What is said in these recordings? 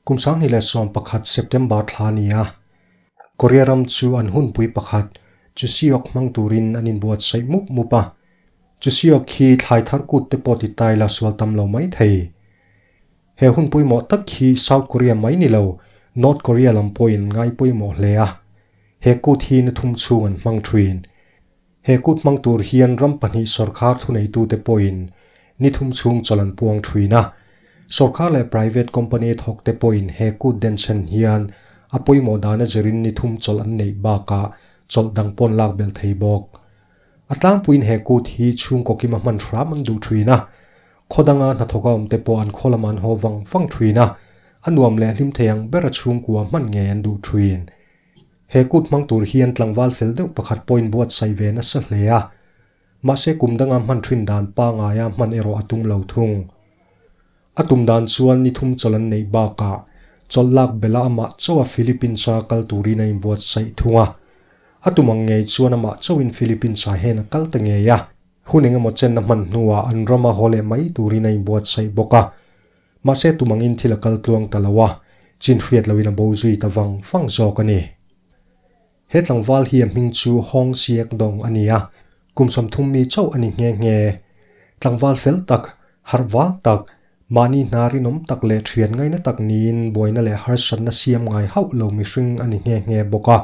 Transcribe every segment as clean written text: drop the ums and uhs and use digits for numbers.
Kum 2011 September thla a ni a, Korea ram chu an hunpui pakhat Chuseok hmang turin an inbuatsaih mup mup a. Chuseok hi thlai thar kut te pawh ti tai la sual tam lo mai thei. He hun pawimawh tak hi South Korea mai ni lo, North Korea lam pawhin ngai pawimawh hle a. He kut hi ni thum chhung an hmang thin. He kut hmang tur hian ram pahnih sawrkhar thuneitute pawhin ni thum chhung chawlh an puang thin a. Sawrkhar leh private company thawkte pawhin he kut denchhen hian a pawimawh dana zirin ni thum chawlh an neih bakah chawlh dang pawn lak belh thei bawk. A tlangpuiin he kut hi chhungkaw kima hman hram an duh thin a. Khaw danga hnathawka awmte pawh an khaw lamah an haw vang vang thin a, a nuam leh hlim thei ang bera chhungkua hman ngei an duh thin. He kut hmang tur hian tlangval fel deuh pakhat pawhin buatsaih ve nasa hle a, mahse kum danga hman thin dan pangaia hman erawh a tum lo thung. A tum dan chuan ni thum chawlh an neih bakah chawlh lak bela amah chauha Philippines-a kal turin a inbuatsaih thung a. A tum ang ngei chuan amah chauhin Philippines-ah hian a kal ta ngei a. Hun engemaw chenna hman hnuah an rama haw leh mai turin a inbuatsaih bawk a. Mahse tum angin thil a kal tluang ta lo a, chin hriat loin a bo zui ta vang vang zawk a ni. He tlangval hi a hming chu Hong Siek Dong a ni a, kum 30 mi chauh a ni nghe nghe. Tlangval fel tak, harh vang tak, mahni hna rinawm tak leh thian ngaina tak niin buaina leh harsatna siam ngai hauh lo mihring a ni nghe nghe bawk a.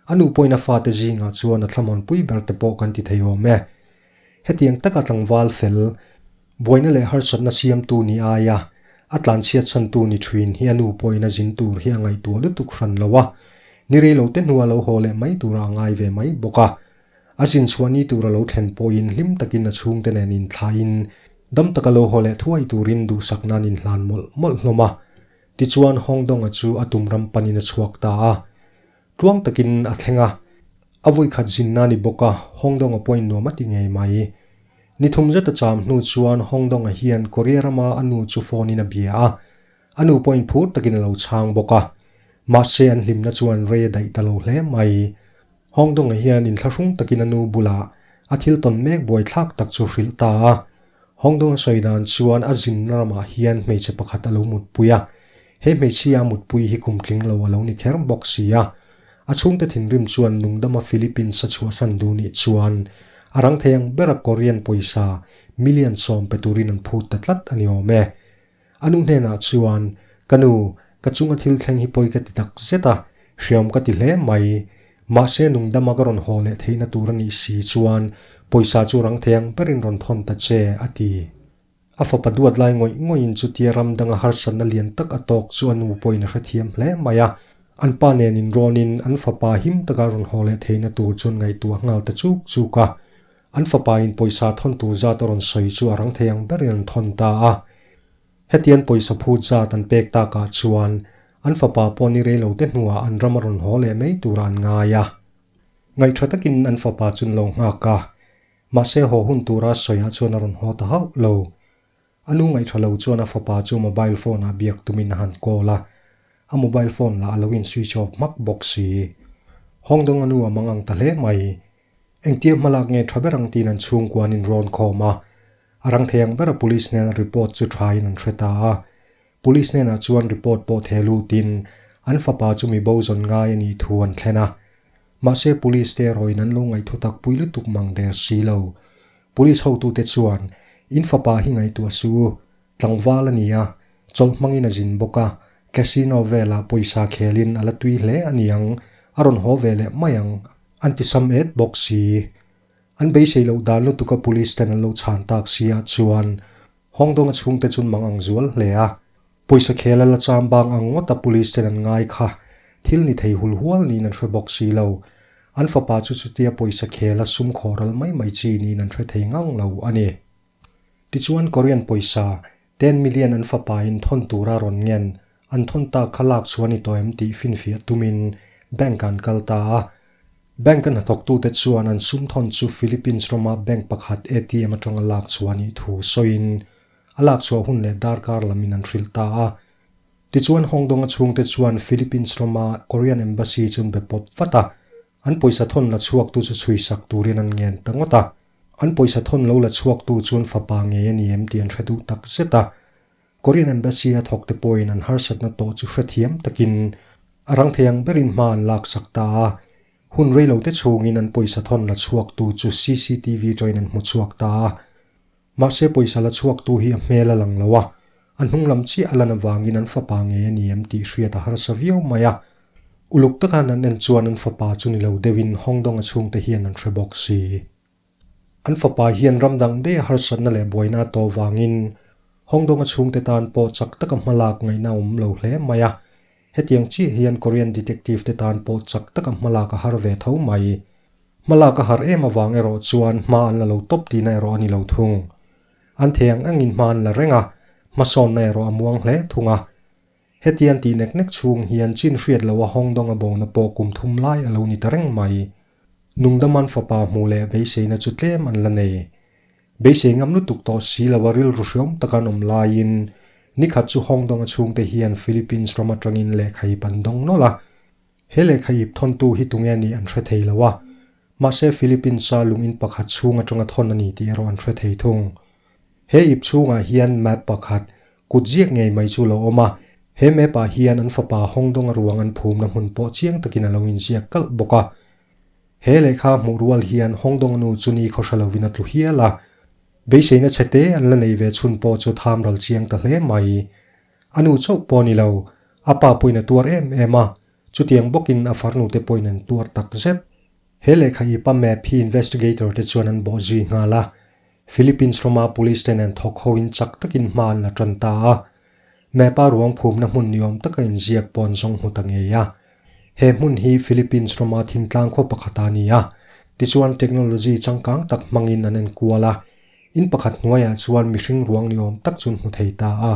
A nu pawhin a fate zingah chuan a thlamuanpui ber te pawh kan ti thei awm e. Hetiang taka tlangval fel, buaina leh harsatna siamtu ni aia a tlanchhiat chhantu ni thin hi a nu pawhin a zin tur hi a ngaihtuah lutuk hran lo a, ni rei lo te hnua lo haw leh mai tura a ngai ve mai bawk a. A zin chhuah ni tur a lo thlen pawhin hlim takin a chhungte nen inthlahin dam taka lo haw leh thuai turin duhsak nan inhlan mawlh mawlh hlawm a. Tichuan Hongdonga chu a tum ram panin a chhuak ta a. Tluang takin a thleng a, a vawikhat zinna a ni bawk a, Hongdonga pawhin nuam a ti ngei mai. Ni thum zet a cham hnu chuan Hongdonga hian Korea rama a nu chu phone in a bia a, a nu pawhin phur takin a lo chhang bawk a. Mahse an hlimna chuan rei a daih ta lo hle mai. Hongdonga hian inthlahrung takin a nu bulah a thil tawn mek buaithlak tak chu hrilh ta a. Hongdonga sawi dan chuan a zinna ramah hian hmeichhe pakhat a lo mutpui a, He hmeichhia mutpui hi kum tling lo a lo ni kher bawk si a. A chhungte thinrim chuan nungdama Philippines a chhuahsan duh nih chuan a rang thei ang bera Korean pawisa million 10 pe turin an phut ta tlat a ni awm e. A nu hnenah chuan, Ka nu, ka chunga thil thleng hi pawi ka ti tak zet a, hriam ka ti hle mai. Mahse nungdama ka rawn haw leh theihna tur a nih si chuan pawisa chu rang thei ang berin rawn thawn ta che, a ti. A fapa duat lai ngawih ngawih in chutia ram danga harsatna lian tak a tawk chu a nu pawhin a hrethiam hle mai a. An pa nen inrawn in an fapa him taka rawn haw leh theihna tur chuan ngaihtuah nghal ta chuk chuk a. An fapa in pawisa thawn tur zat a rawn sawi chu a rang thei ang berin an thawn ta a. Hetian pawisa phut zat an pek takah chuan an fapa pawh ni rei lo te hnuah an ram a rawn haw leh mai turah an ngai a. Ngaihṭha takin an fapa chu an lo nghak a. Mahse haw hun tura sawiah chuan a rawn haw ta hauh lo. A nu ngaihṭha lo chuan a fapa chu mobile phone ah biak tumin a han call a, a mobile phone lah a lo in switch off hmak bawk si. Hawngdawng a nu a mang ang ta hle mai. Engtia hmalak nge ṭha ber ang tiin an chhungkua an inrawn khawm a. A rang thei ang bera police hnena report chu ṭhain an hre ta a. Police hnenah chuan report pawh theh lutin an fapa chu mi bo zawn ngai a nih thu an thlen a. Mahse police te erawhin an lo ngaihthu tak pui lutuk mang der si lo. Police hotute chuan, In fapa hi ngaihtuah suh u, tlangval a ni a, chawlh hmangin a zin bawk a, casino velah pawisa khelin a la tui hle a ni ang, a rawn haw ve leh mai ang, an ti sam et bawk si. An beisei loh dan lutuka police ten an lo chhan tak si ah chuan Hawngdawnga chhungte chun mang ang zual hle a, pawisa khel a la cham bang ang ngawta police ten an ngai kha thil ni thei hul hual niin an hre bawk si lo. An fapa chu chutia pawisa khel a sum khawh ral mai mai chi niin an hre thei ngang lo a ni. Tichuan Korean pawisa 10 million an fapa in thawn tura rawn ngen an thawn tak kha lak chhuah a ni tawh em tih finfiah tumin bank ah an kal ta a. Bank a hnathawktute chuan an sum thawn chu Philippines rama bank pakhat ATM atanga lak chhuah a nih thu sawiin a lak chhuah hun leh darkar lamin an hrilh ta a. Tichuan Hongdong-a chhungte chuan Philippines rama Korean Embassy chu an be pawp vat a, an pawisa thawn la chhuaktu chu chhuisak turin an ngen ta ngawt a. An pawisa thawn lo la chhuaktu chuan fapa ngei a ni em tih an hre duh tak zet a. Korean Embassy a thawk te pawhin an harsatna tawh chu hrethiam takin a rang thei ang berin hma an laksak ta a. Hun reilo te chhungin an pawisa thawn la chhuaktu chu cctv tawhin an hmu chhuak ta a. Mahse pawisa la chhuaktu hi a hmel a lang lo a, a hnung lam chiah a lan avangin an fapa ngei a ni em tih hriat a harsa viau mai a. Uluk taka an en chuan an fapa chu ni lo deuhin Hongdong a chhungte hian an hre bawk si. An fapa hian ram dang daih a harsatna leh buaina a tawh vangin Hongdong a chhungte tan pawh chak taka hmalak ngaihna a awm lo hle mai a. Hetiang chiah hian Korean detective te tan pawh chak taka hmalak a har ve tho mai. Hmalak a har em avang erawh chuan hma an la lo tawp tihna erawh a ni lo thung. An thei ang angin hma an la reng a, hmasawnna erawh a muang hle thung a. Hetiang tih nek nek chhung hian chin hriat loh a Hongdong a bona pawh kum thum lai a lo ni ta reng mai. Nungdaman fapa hmuh leh beiseina chu tlem an la nei. Beisei ngam lutuk tawh si lo a rilru hriawm taka an awm laiin nikhat chu Hongdong a chhungte hian Philippines ram atangin lehkha ip an dawng nawlh a. He lehkha ip thawntu hi tunge nih an hre thei lo a. Mahse Philippines-a lungin pakhat chhung atanga thawn a ni tih erawh an hre thei thung. He ip chhungah hian map pakhat kut ziak ngei mai chu lo awm a, he map ah hian an fapa Hongdong-a ruang an phumna hmun pawh chiang takin a lo inziak kalh bawk a. He lehkha hmuh rual hian Hongdong-a nu chu ni khawhra lovin a tlu hial a. Beiseina chhe te an la nei ve chhun pawh chu tham ral chiang ta hle mai. A nu chauh pawh a ni lo, a pa pawhin a tuar em em a, chutiang bawkin a farnu te pawhin an tuar tak zet. He lehkha ipa map hi investigator te chuan an bawh zui nghal a, Philippines rama police te nen thawk ho in chak takin hma an la tan ta a. Map a ruang phumna hmun ni awm taka inziak pawh an zawng hmu ta ngei a. He hmun hi Philippines rama thingtlang khaw pakhat a ni a, tichuan technology changkang tak hmangin an enkual a, in pakhat hnuaiah chuan mihring ruang ni awm tak chu an hmu thei ta a.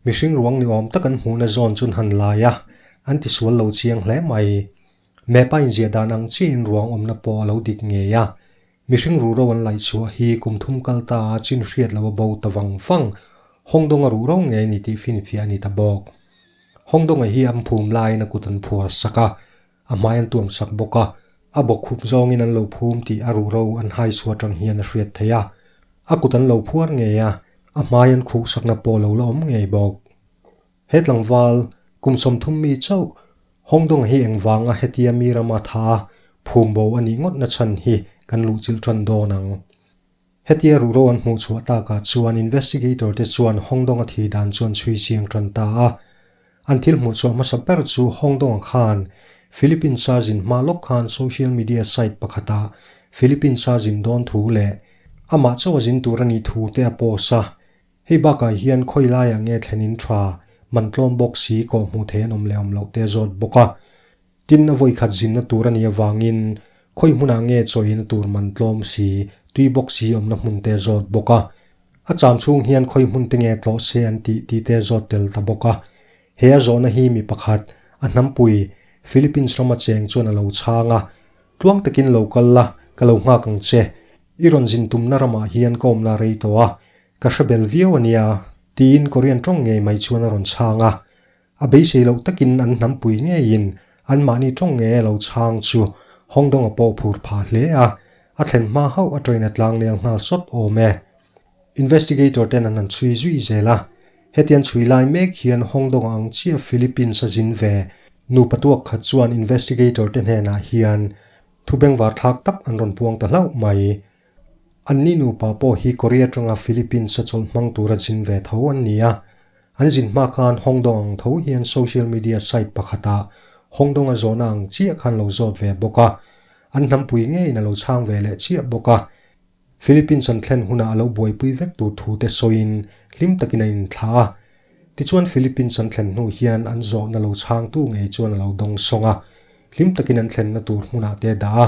Mihring ruang ni awm tak an hmuhna zawn chu an han lai a, an tisual lo chiang hle mai. Map a inziah dan ang chiahin ruang awmna pawh a lo dik ngei a. Mihring ruhro an laih chhuah hi kum thum kal ta a chin hriat lo a bo ta vang vang. Hawngdawnga ruhro ngei a ni tih finfiah a ni ta bawk. Hawngdawnga hi an phum laiin a kut an phuar sak a, a hmai an tuam sak bawk a, a bawk khup zawngin an lo phum tih a ruhro an hai chhuah atang hian a hriat theih a. A kut an lo phuar ngei a, a hmai an khuh sakna pawh lo la awm ngei bawk. He tlangval, kum 30 mi chauh, Hongdong hi engvanga hetia mi rama tha phum bo a nih ngawtna chhan hi kan luhchilh tan dawn ang. Hetia ruhro an hmuh chhuah takah chuan investigator te chuan Hongdong a thi dan chuan chhui chiang tan ta a. An thil hmuh chhuah hmasa ber chu Hongdong-a khan Philippines-a zin hma lawk khan social media site pakhatah Philippines-a zin dawn thu leh amah chauh a zin tur a nih thu te a post a. Hei bakah hian khawi laiah nge thlenin tha, man tlawm bawk si kawh hmuh thei an awm leh awm loh te a zawt bawk a. Tin, a vawi khat zinna tur a nih avangin khawi hmunah nge chawina tur man tlawm si, tui bawk si awmna hmun te a zawt bawk a. A cham chhung hian khawi hmun te nge tlawh se an tih tih te a zawt tel ta bawk a. He a zawhna hi mi pakhat, a hnampui, Philippines rama cheng chuan a lo chhang a. Tluang takin lo kal la, ka lo nghak ang che. I rawn zin tumna ramah hian ka awm la rei tawh a, ka hre bel viau a nia, tiin Korean tawng ngei mai chuan a rawn chhang a. A beisei loh takin an hnampui ngeiin anmahni tawng ngei a lo chhang chu Hongdong-a pawh phur phah hle a, a thlen hma hauh a train a tlang nel nghal sawt awm e. Investigator ten an han chhui zui zel a, hetiang chhui lai mek hian Hongdong-a ang chiah Philippines a zin ve nupa tuak khat chuan investigator te hnenah hian Thu bengvar thlak tak an rawn puang ta hlauh mai. Anni nupa pawh hi Korea atanga Philippines a chawlh hmang tura zin ve tho an ni a. An zin hma khan Hongdong ang tho hian social media site pakhatah Hongdong a zawhna ang chiah khan lo zawt ve bawk a. An hnampui ngeiin a lo chhang ve leh chiah bawk a. Philippines an thlen hunah a lo buaipui vek tur thu te sawiin hlim takin a inthlah a. Tichuan Philippines an thlen hnu hian an zawhna lo chhangtu ngei chuan a lo dawng sawng a, hlim takin an thlenna tur hmunah te a dah a.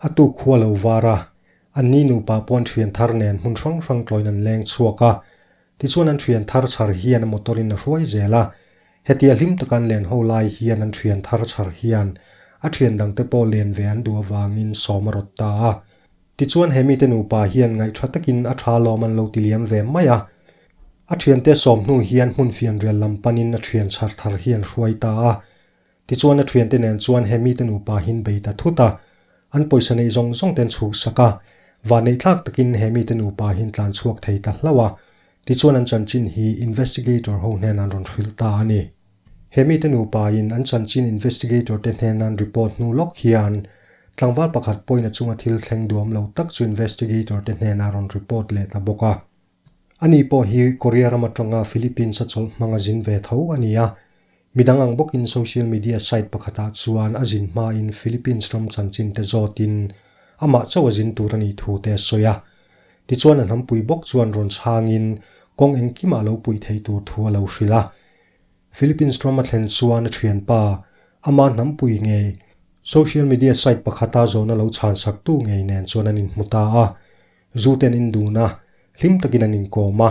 A tuk khua lo var a, anni nupa pawh an thian thar nen hmun hrang hrang tlawiin an leng chhuak a. Tichuan an thian thar chhar hian a motor in a hruai zel a. Hetia hlim taka an len ho lai hian an thian thar chhar hian a thian dangte pawh len ve an duh avangin sawm a rawt ta a. Tichuan he mite nupa hian ngaihṭha takin a ṭha lawm an lo ti liam ve mai a. A ṭhiante sawm hnu hian hmun fianrial lam panin a ṭhian chhar thar hi an hruai ta a. Tichuan a ṭhiante nen chuan he mite nupa hin bei ta thut a. An pawisa neih zawng zawng ten chhuk sak a. Vanneihthlak takin he mite nupa hin tlan chhuak thei ta hlauh a. Tichuan an chanchin hi investigator ho hnenah an rawn hrilh ta a ni. He mite nupa in an chanchin investigator te hnena an report hnu lawk hian tlangval pakhat pawhin a chunga thil thleng duam lo tak chu investigator te hnenah a rawn report leh ta bawk a. Ani pawh hi Korea ram atanga Philippines a chawlh hmang a zin ve tho a ni a. Midang ang bawkin social media site pakhatah chuan a zin hmain Philippines ram chanchin te zawtin amah chauh a zin tur a nih thu te a sawi a. Tichuan a hnampui bawk chuan rawn chhangin kawng engkimah lo puih theih tur thu a lo hrilh a. Philippines ram a thlen chuan a thianpa, ama hnampui ngei, social media site pakhata zawhna lo chhansaktu ngei nen chuan an inhmu ta a. Zu ten in dun a, hlim takin an inkawm a.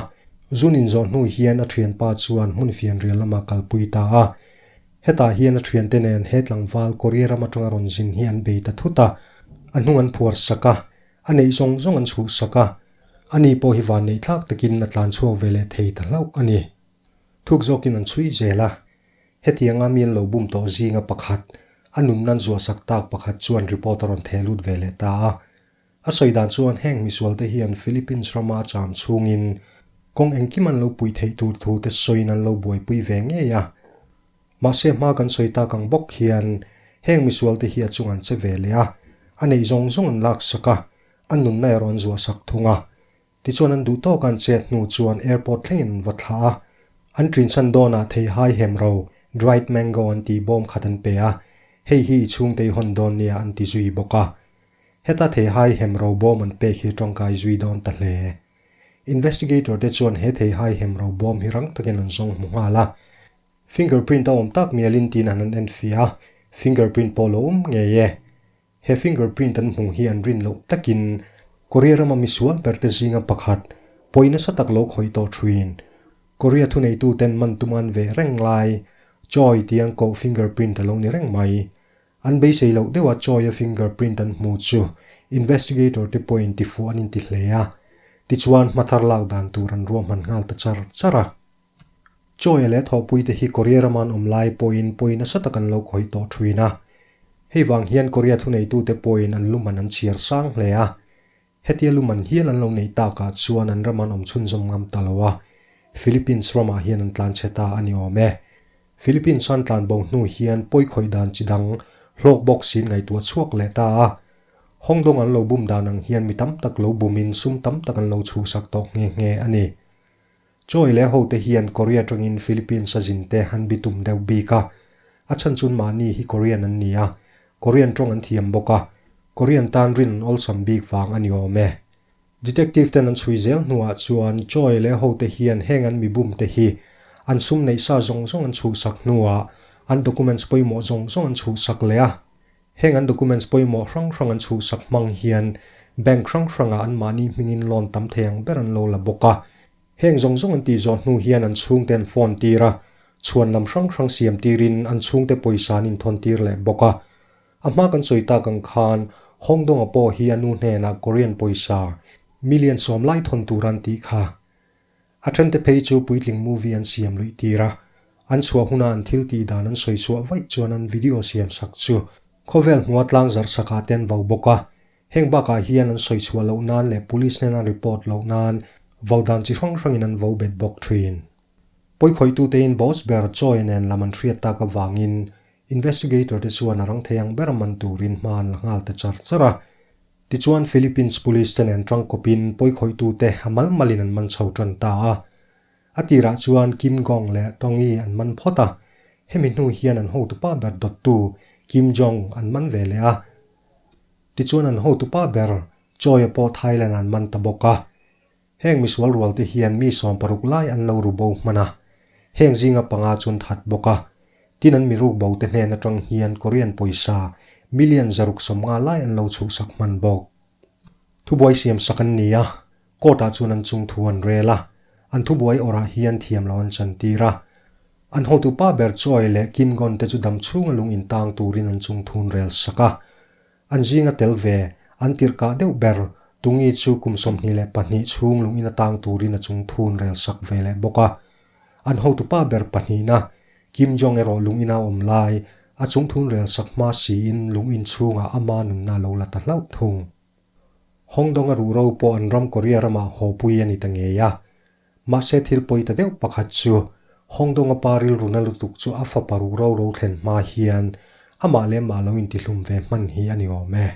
Zun inzawh hnu hian a thianpa chuan hmun fianrial lamah kalpui ta a. Hetah hian a thiante nen he tlangval Korea ram atanga rawn zin hi an bei ta thut a, a hnung an phuar sak a, a neih zawng zawng an chhuh sak a. Ani pawh hi vanneih thlak takin a tlan chhuak ve leh thei ta hlauh a ni. Thuk zawkin an chhui zel a. Hetianga mi an lo bum tawh zinga pakhat, a nunna an zuahsak tak pakhat chuan report a rawn theh lut ve leh ta a. A sawi dan chuan heng misualte hian Philippines rama a cham chhungin kawng engkim an lo pui theih tur thu te sawiin an lo buaipui ve ngei a. Mahse hma kan sawi tak ang bawk hian heng misualte hi a chung an che ve leh a, a neih zawng zawng an laksak a, an nunna erawh an zuahsak thung a. Tichuan an duh tawk an chet hnu chuan airport thlengin an va thlah a, an ṭinchhan dawnah theihai hemro, dried mango an tih bawm khat an pe a, hei hi i chhungte i hawn dawn nia an ti zui bawk a. Heta theihai hemro bawm an pek hi tawngkai zui dawn ta hle. Investigator te chuan he theihai hemro bawm hi rang takin an zawng hmu nghal a. Fingerprint a awm tak mialin tiin an han enfiah a, fingerprint pawh lo awm ngei e. He fingerprint an hmuh hi an rin loh takin Korea rama misual berte zinga pakhat pawi nasa tak lo khawih tawh thuin Korea thuneituten man tum an veh reng lai Choi tih an koh fingerprint a lo ni reng mai. An beisei loh deuha Choi-a fingerprint an hmu chu investigator te pawhin tifuh an inti hle a, tichuan hmathar lak dan tur an ruahman nghal ta char char a. Choi-a leh thawhpuite hi Korea rama an awm lai pawhin pawi nasa tak an lo khawih tawh thin a. Hei vang hian Korea thuneitute pawhin an luman an chhiar sang hle a. Hetia luman hial an lo neih takah chuan an rama an awm chhunzawm ngam ta lo a, Philippines ramah hian an tlan chhe ta a ni awm e. Philippines an tlan bo hnu hian pawi khawih dan chi dang hlawk bawk siin ngaihtuah chhuak leh ta a. Hawngdawng an lo bum dan ang hian mi tam tak lo bumin sum tam tak an lo chhuhsak tawh nghe nghe a ni. Choi leh hote hian Korea tangin Philippines a zin te an bitum deuh bik a, a chhan chun mahni hi Korean an ni a, Korean tawng an thiam bawk a, Korean tan rin an awlsam bik vang a ni awm e. Detective ten an chhui zel hnuah chuan Choi leh hote hian heng an mibum te hi an sum neih sa zawng zawng an chhuhsak hnuah an documents pawimawh zawng zawng an chhuhsak leh a, heng an documents pawimawh hrang hrang an chhuhsak hmang hian bank hrang hrangah an mahni hmingin loan tam thei ang ber an lo la bawk a. Heng zawng zawng an tih zawh hnu hian an chhungte an phone tir a, chhuan lam hrang hrang siam tirin an chhungte pawisa an inthawn tir leh bawk a. A hma kan sawi tak ang khan Hong Dong-a pawh hi a nu hnenah Korean pawisa million sawm lai thawn tur an tih kha. A thente phei chu puitling movie an siam luih tir a, an chhuah huna an thil tih dan an sawi chhuah vaih chuan an video siam sak chu khawvel hmua tlang zarh sakah te an vau bawk a. Heng bakah hian an sawi chhuah loh nan leh police hnena report loh nan vau dan chi hrang hrangin an vo bet bawk thin. Pawikhawihtutein boss ber Choi nen lam an hriat tak avangin investigator te chuan a rang thei ang ber man turin hma an la nghal ta char char a. Tichuan Philippines police te nen tangkawpin pawikhawih-tute a mal malin an man chho tan ta a. A tirah chuan Kim Gong leh Tongi an man phawt a, hemi hnu hian an hotupa ber dawttu Kim Jong an man ve leh a. Tichuan an hotupa ber Choi-a pawh Thailand an man ta bawk a. Heng misual rualte hian mi 60 lai an lo ru bo hman a, heng zinga panga chu an that bawk a. Tin an miruk bo te hnen atang hian Korean pawisa million 650 lai an lo chhuhsak hman bawk. Thubuai siam sak an ni a, court ah chuan an chung thu an rel a, an thubuai awrah hian thiam lo an chantir a. An hotupa ber Choi leh Kim Gon te chu dam chhunga lung intang turin an chung thun rel sak a. An zinga tel ve, an tirhkah deuh ber, Tungi chu kum 22 chhung lung in atang turin a chung thun rel sak ve leh bawk a. An hotupa ber pahnihna, Kim Jong erawh lung ina awm lai, a chung thun rel sak hma siin lung in chhungah ama nunna a lo la ta hlauh thung. Hong Dong a ruhro pawh an ram Korea ramah hawpui a ni ta ngei a. Mahse thil pawi ta deuh pakhat chu Hawngdawnga pa rilru na lutuk chu a fapa ruh ro ro thlen hma hian amah leh mah lo intihlum ve hman hi a ni awm e.